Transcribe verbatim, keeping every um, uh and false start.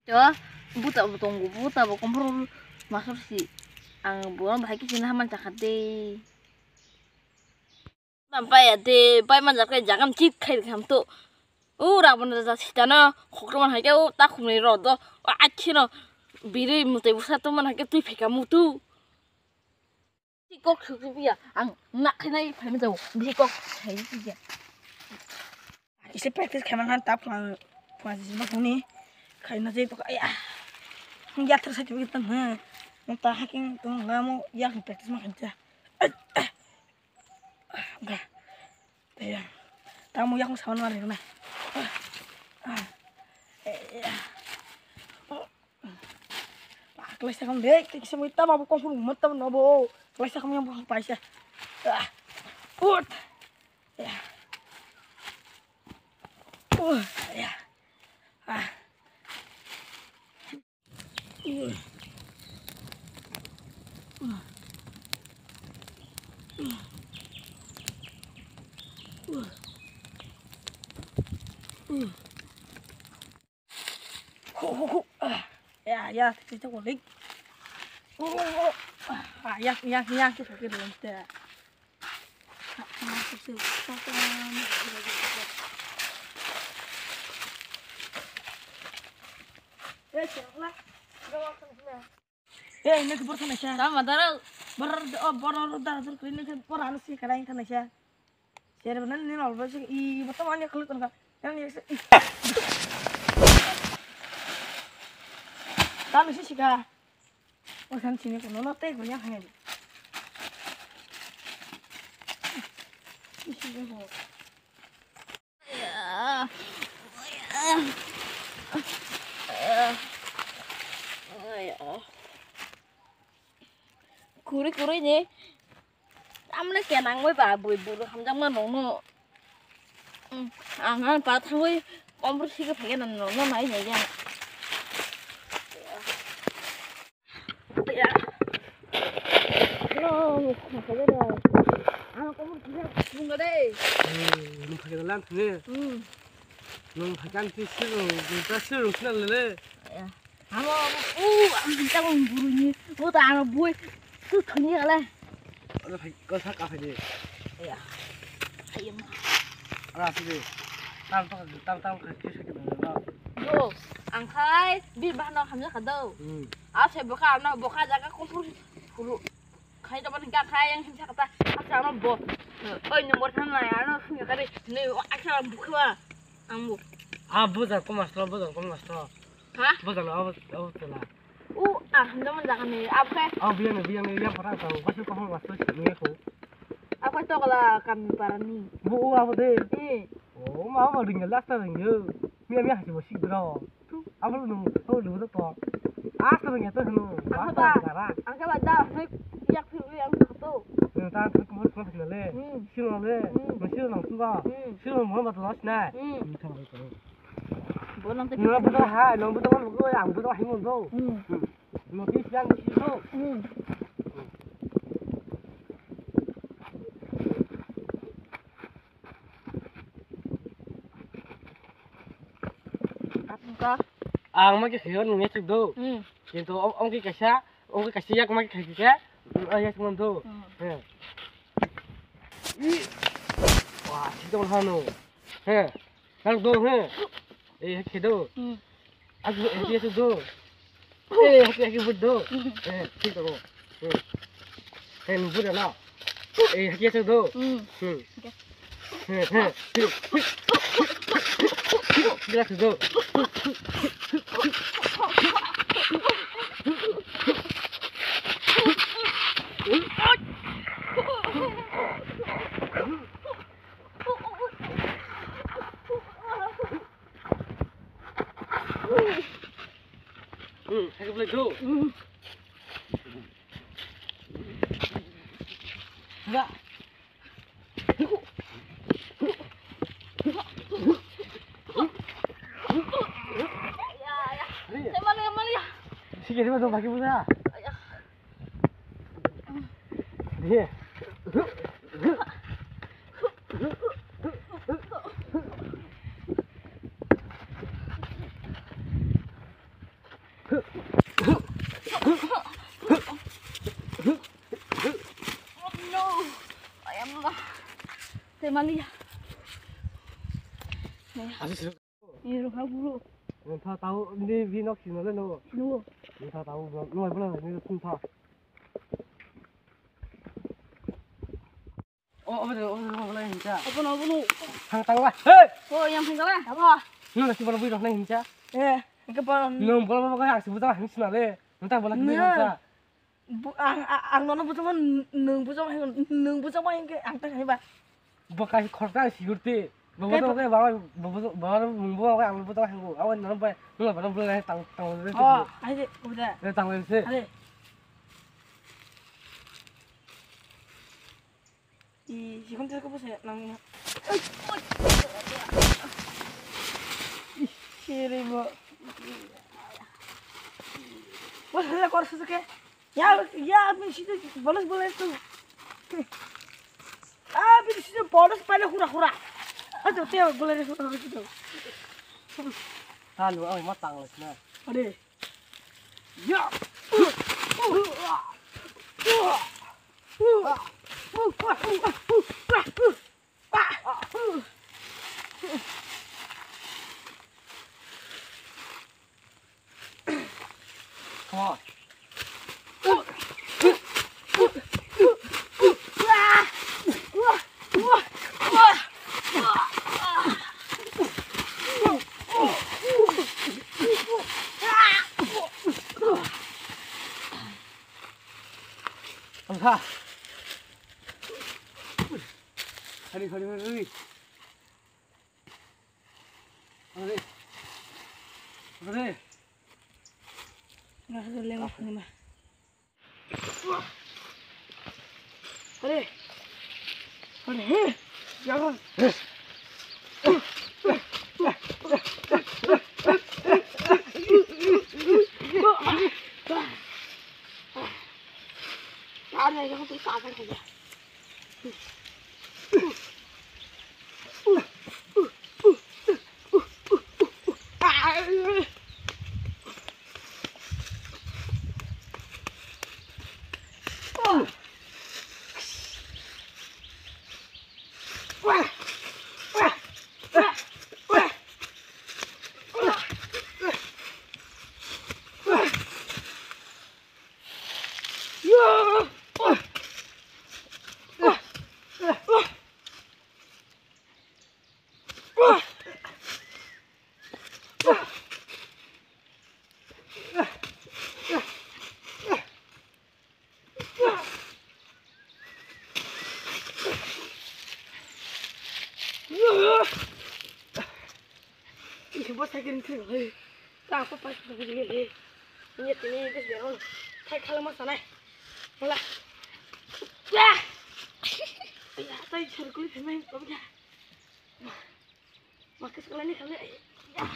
Yo, buta bo tongo, buta bo kompor masuk si. Ang bo bahai kisi na man chakha de. Na pai ya de, pai man jakha jagam chip khai kham to. O rabon da sita na khokro man hai ke o ta khumni ro do. A khino biri mutai busa to man hai ke tui phika mutu. Bisi kok sukri piya, ang nak khainai phaima jao, bisi kok sai piya. Ise practice khaima khan ta phang, phang jima huni khaina jai to, aya. Hung ya thar sai piya tang ha. Mo ta haking tong la mo ya practice ma khan cha. Ga. Te ya. Ta mo ya hung sawan ma re na. Ah. Eh, ya. Klaisa kam de, te kisa mo ita babu kong phuru mo ta no bo. Klaisa kam yang paisa. Ah. Ut. Ya. Uh, ya. Ah. Uh. Uh. Uh. Uh. Hu, hu, hu. Ah, ya, ya, tito ko lik. Oh, oh, oh. Ah, ya, ya, ya, kita ke dalam teh. Eh, siapa? Gak akan sini. Eh, ini kebur sana, Syah. Sama, Dara. Ber-, oh, boror, Dara, Dara, ini kebur anu sih, kadang sana, Syah. Sere bana ni nol ba sik i boto manya khuluk tongkha. Yang ni se. Tanu si sika. O san sini kono no tei gonya hai. Isi be ho. Kuri kuri ni. Tamle kenang bai ba bui buru hamjakma nongno. Hmm, ang han pa thangwi kompor sigi phaiya nongno nai nai ya. Ya. No, phaiya da. Ang kompor sigi phunga de. Hmm, phaiya lan thangwi. Hmm. Nung phaikan ti sirung, ta sirung sina lele. Ya. Amo, o, ang kita mo buruni. O ta ano boy. Tu thani ala. Ano phai, ko sa ka phai de. Ya. Ayam. Ara si de. Tam to, tam tam ka ki sa ki na. Yo, ang khai, bi ba no hamja ka do. Hmm. A se boka ano boka jaga ko pur puru. Khai to ban ga khai yang himsa kata. Asa ano bo. Oi number than na ano sunya kare. Ne o aksa bukwa. Ang bu. A buja ko maslo, buja ko maslo. Ha? Buja na abo abo tela. U ang handa man jaga ni. Abkhe. A biyang ni biyang ni yang parang tau. Basu ko hong basu ni ko. Abkhe to kala kami parani. Bu u abo de. Eh. O ma ma ring last time yo. Miya miya hasi bo sik bro. Abang lu, abang lu to. Asta bang ya to no. Angka ba, angka ba da, hoi, yak phi yang to. Nang ta ta ko ko le. Hmm. Sino le. Hmm. Sino nang tu ba. Hmm. Sino mo ba to los na. Hmm. Ni thang ko. Bo nang te. Nang bu to ha, nang bu to mo ko ang bu to hi mo do. Hmm. No ti siang ni si do. Hmm. Ang ma khe khayo nung yachuk do. Hmm. Kintu om, om khe kaisa, om khe kaisa yak ma khe khai khe, ah, yachuk man do. Hmm. He. I. Wa, si tong hano. He. Nang do, he. Eh, he khe do. Hmm. Aku, eh, dia tu do. Eh, haki, haki, bud do. Eh, thik tong. Eh. Eh, bud na. Eh, haki, haki, do. Hmm. Hmm. Eh, eh. Dia tu do. Hmm, haki, bud do. Hmm. Ya. Sige, sige, sige, sige. Sige. Oh no! I am the... Tei maliya. Así se... Ni rukha guru. Nung tha tau ni bi nok sino le no. No. Nung tha tau no, no bla ni nung tha. O, obo de, obo de, obo de hincha. Obo no, obo no. Thang tang la. Hey! O, yang thang la. Abo. Nung na si bono bui rok nang hincha. Eh, ke bono. Nung bono bono ka ang si buta hing sina le. Nung ta bono ki hincha. Bu-, ang, a-, ang nono buta man, nung buta man, nung buta man ke ang ta haiba. Bo kai khorta si gurte. Bo kai bo- kai baba, bo, bo, baba mung bo kai ang buta hing go. Awan nono bai, nung bono bono tang, tang le. O, ai de, buta. Le tang le se. Ai de. I, si kon teko bose nang. Siri bo. Bos hala kor sese ke. Ya, ya, abin situ bolos bolos tu. Abin situ bolos pale hura hura. Ato te bolos hura hura situ. Talu, ang matang les na. Ade. Ya. Come on. Ang ha. Hari, hari, hari, hari. Hari. Hari. Nah, hari lewat ni mah. Hari. Hari, he. Jangan. Hari, jangan tuh sabar aja. Bo cycle ni thang le. Ta ko pa ko le. Ni tini ke de ro. Thai khala ma sanai. Hola. Ya. Ya, tai chhar kuli phemai ko ya. Ma ke kala ni khale. Ya.